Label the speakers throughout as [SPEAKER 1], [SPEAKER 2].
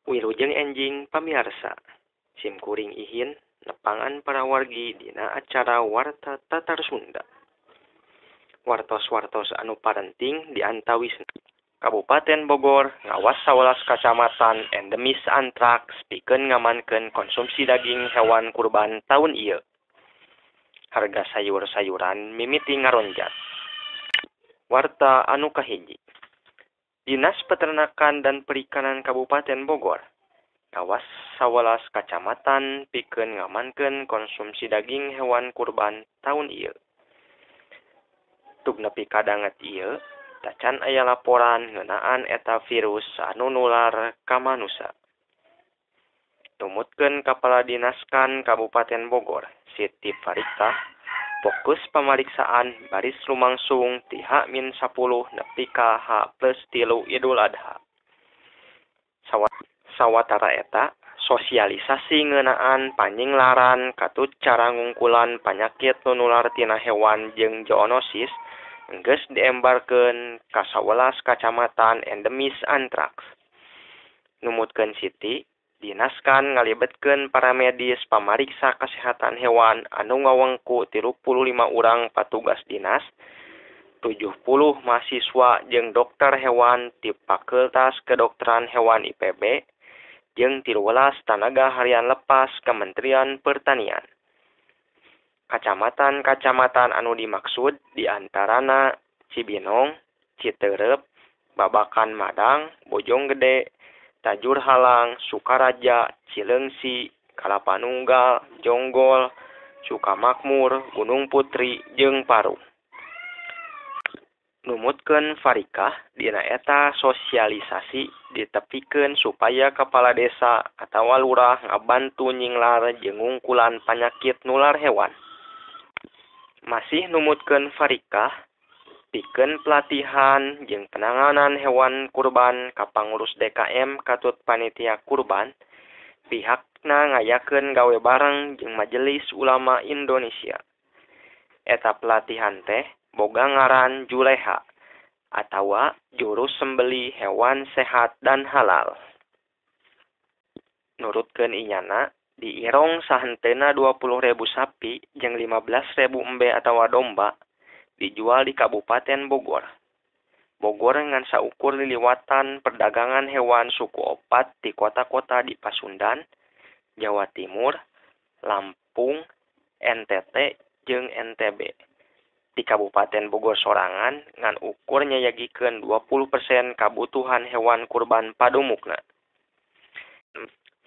[SPEAKER 1] Wilujeng enjing pamiarsa. Sim kuring Ihin nepangan para wargi dina acara Warta Tatar Sunda. Wartos-wartos anu parenting diantawisna. Kabupaten Bogor ngawas 11 kacamatan endemis antraks pikeun ngamankeun konsumsi daging hewan kurban taun ieu. Harga sayur-sayuran mimiti ngaronjat. Warta anu kahiji. Dinas Peternakan dan Perikanan Kabupaten Bogor ngawas 11 kacamatan pikeun ngamankeun konsumsi daging hewan kurban taun ieu. Tug nepi ka danget ieu, tacan aya laporan ngeunaan eta virus anu nular ka manusa. Tumutkeun Kapala Dinaskan Kabupaten Bogor, Siti Farikah, fokus pamariksaan baris lumangsung ti H-10 nepi ka H+3 Idul Adha. Sawatara eta, sosialisasi ngeunaan panyinglaran katut cara ngungkulan panyakit nu nular tina hewan jeung zoonosis geus diembarkeun ka 11 kacamatan endemis antraks. Numutkeun Siti, Dinaskan ngalibetkeun paramedis pamariksa kasehatan hewan anu ngawengku 35 urang patugas dinas, 70 mahasiswa jeung dokter hewan ti Fakultas Kedokteran Hewan IPB, jeung 13 tanaga harian lepas Kementerian Pertanian. Kacamatan-kacamatan anu dimaksud diantarana Cibinong, Citerep, Babakan Madang, Bojonggede, Tajur Halang, Sukaraja, Cileungsi, Kalapanunggal, Jonggol, Sukamakmur, Gunung Putri, jeung Parung. Numutkeun Farikah, dina eta sosialisasi ditepikeun supaya kepala desa atawa lurah ngabantu nyinglar jeung ngungkulan panyakit nular hewan. Masih numutkeun Farikah, pikeun pelatihan jeung penanganan hewan kurban ka pangurus DKM katut panitia kurban, pihakna ngayakeun gawe bareng jeung Majelis Ulama Indonesia. Eta pelatihan teh boga ngaran Juleha atawa jurus sembelih hewan sehat dan halal. Nurutkeun inyana, diirong sahenteuna 20.000 sapi jeung 15.000 embe atawa domba dijual di Kabupaten Bogor. Bogor ngan saukur liliwatan perdagangan hewan suku opat di kota-kota di Pasundan, Jawa Timur, Lampung, NTT, jeung NTB. Di Kabupaten Bogor sorangan ngan ukur nyayagikeun 20% kabutuhan hewan kurban padumukna.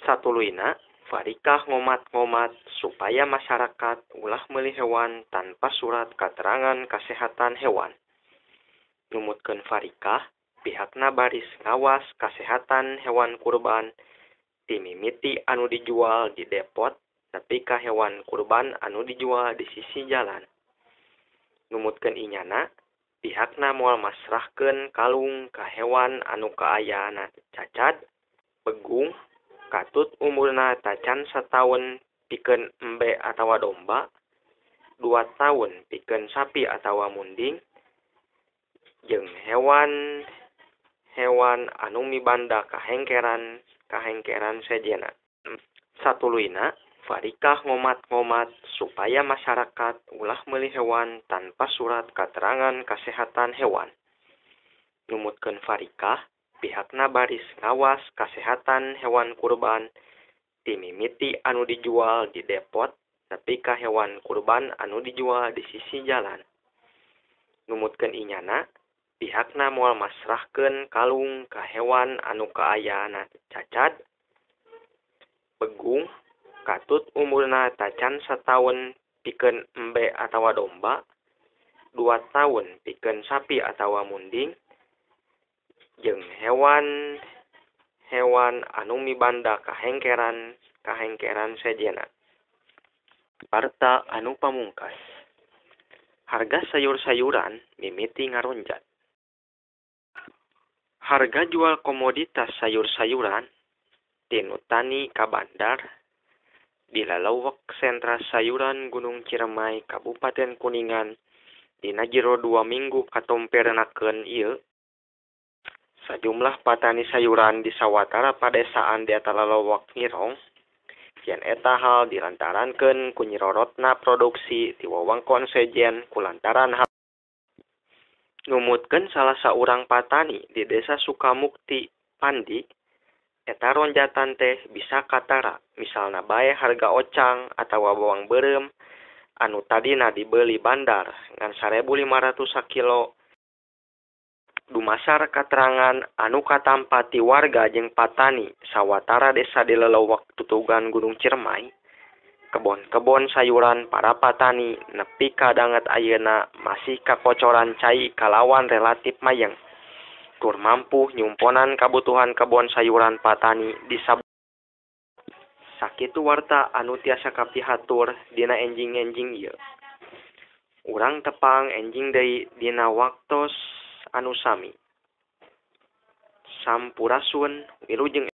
[SPEAKER 1] Satuluyna, Farikah ngomat-ngomat supaya masyarakat ulah meuli hewan tanpa surat katerangan kasehatan hewan. Numutkeun Farikah, pihakna baris ngawas kasehatan hewan kurban ti mimiti anu dijual di depot nepi ka hewan kurban anu dijual di sisi jalan. Numutkeun inyana, pihakna moal masrahkeun kalung ka hewan anu kaayana cacad, begung, katut umurna tacan sataun pikeun embe atawa domba, 2 tahun pikeun sapi atawa munding, jeung hewan anu mibanda kahengkeran sejenna. Satuluyna, Farikah ngomat-ngomat supaya masyarakat ulah meuli hewan tanpa surat katerangan kasehatan hewan. Numutkeun Farikah, pihakna baris ngawas kasehatan hewan kurban ti mimiti anu dijual di depot nepi ka hewan kurban anu dijual di sisi jalan. Numutkeun inyana, pihakna moal masrahkeun kalung ka hewan anu kaayana cacad, begung, katut umurna tacan sataun pikeun embe atawa domba, 2 tahun pikeun sapi atawa munding, jeung hewan anu mibanda kahengkeran sejenna. Warta anu pamungkas. Harga sayur-sayuran mimiti ngaronjat. Harga jual komoditas sayur-sayuran tinu tani ka bandar di lalawak sentra sayuran Gunung Ciremai Kabupaten Kuningan dina jero 2 minggu katompernakeun ieu Sajumlah patani sayuran di sawatara padesaan di eta lalawak ngirong yen eta hal dilantarankeun ku nyirorotna produksi ti wewengkon sejen kulantaran hal. Numutkeun salah saurang patani di Desa Sukamukti, Pandi, eta ronjatan teh bisa katara misalna bae harga ocang atawa bawang beureum anu tadina dibeuli bandar ngan 1.500 sakilo. Dumasar katerangan anu katampa ti warga jeung patani sawatara desa di lelewek tutugan Gunung Ciremai, kebon-kebon sayuran para patani nepi ka danget ayeuna masih kakocoran cai kalawan relatif mayeng tur mampu nyumponan kabutuhan kebon sayuran patani di Sakitu warta anu tiasa kapihatur dina enjing-enjing ieu. Urang tepang enjing deui dina waktos anu sami. Sampurasun, wilujeng.